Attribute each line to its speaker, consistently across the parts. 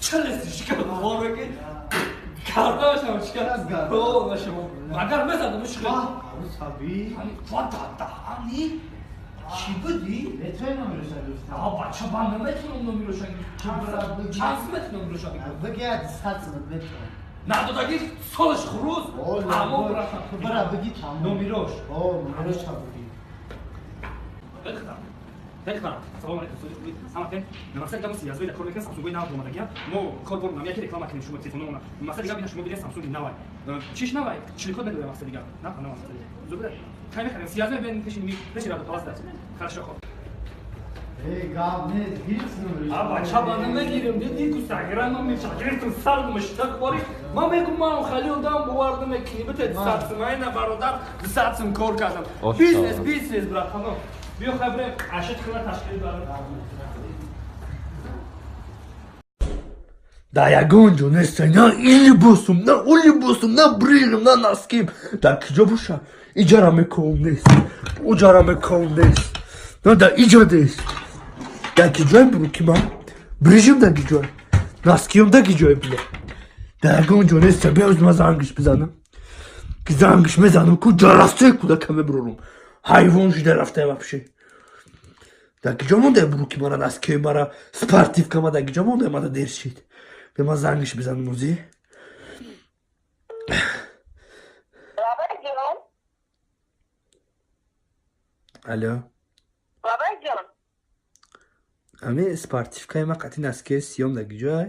Speaker 1: Чалеси шикар ворги кардашам шикар. О, нашимо. Магар мезадам шикар.
Speaker 2: Саби.
Speaker 1: Ва даҳани чӣ будӣ?
Speaker 2: Метавонӣ номероша гирифта?
Speaker 1: А бача, ман наметавонам номероша гирифта. Чанд сум метавонам номероша бигирам?
Speaker 2: Биги, 100 сум метавонӣ.
Speaker 1: Надодаги солаш хуруз. Тамом, рафтам.
Speaker 2: Бира, биги, тамом.
Speaker 1: Номерош.
Speaker 2: О, номероша биги.
Speaker 1: Салом алейкум, саматен. Мақсад гап си язои кор мекунем, Самсунгои нав омадагия. Мо кор бор намя ки реклама кунем шумо телефономона. Мақсад гап ина, шумо бинед, Самсунги навай. Чиш навай? Чиликот медорем, мақсад гап. На, на, мақсад. Зубра. Кай мехарем? Си язои бен пеши ми, пеши радо палас даст. Хорошо, хоб.
Speaker 2: Эй, гап нест, гирифт номероша.
Speaker 1: А бача, ба намегирем, диди ку сагира номер гирифтам, сар муштақ бори. Ман мегум, ман хали одам бовар намекунӣ. Бите 100 сум, айна бародар, 100 сум кор кардам. Бизнес, бизнес, братано. Биё, хай, бирем, ашит хила ташкил барам.
Speaker 3: Да ягон ҷо нестай, на ин либосум, на он либосум, на брижам, на носким. Дар киҷо боша? Иҷара мековам, нест, уҷара мековам, нест, на дар иҷа нест. Дар киҷое буруки ман? Брижим дар киҷое, носкиём дар киҷое? Била, дар ягон ҷо неста. Биёз, ма зангиш бизанам, ки зангиш мезанам ку ҷарастаи кӯдака мебурорум. Ҳайвон шида рафтае вообще. Дар киҷо монда буруки мара, носкиёи мара, спортивка ма дар киҷо монда? Мада дер шид. Бе, ман зангиш бизанам озӣ.
Speaker 4: Бабаҷон,
Speaker 3: Алло.
Speaker 4: бабаҷон.
Speaker 3: Ами спортивкаи ма қати носкиёи сиём дар киҷое?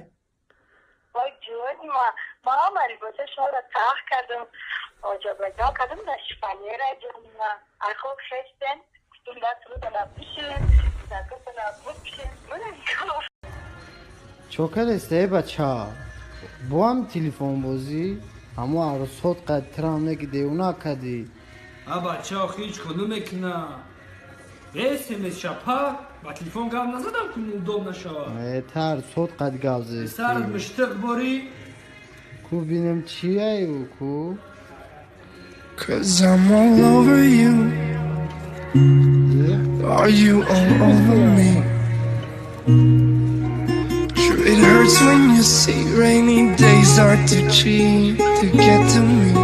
Speaker 4: Вой ҷон, ма ҳама либоса шуморо тах кардам, оҷобаҷо кардам дар шифонера ҷон. Ай хоб хестен, гуфтум даст рӯтона бишин, сакатона бупшин.
Speaker 2: Чо кардест, э бача? Бо ҳам телефонбозӣ? Ҳамо арӯсҳот қад тирам не ки девона кардӣ.
Speaker 1: А бача, охи ҳеҷ кор намекунам. СМС шапа ба телефон гап назадам, ки удоб нашавад.
Speaker 2: Э, та арӯсҳот қад гап зести.
Speaker 1: Сар муштиқ борӣ.
Speaker 2: Ку бинем, чияю ку?
Speaker 5: 'Cause I'm all over you. Are you all over me? True, it hurts when you see rainy days are too cheap to get to me.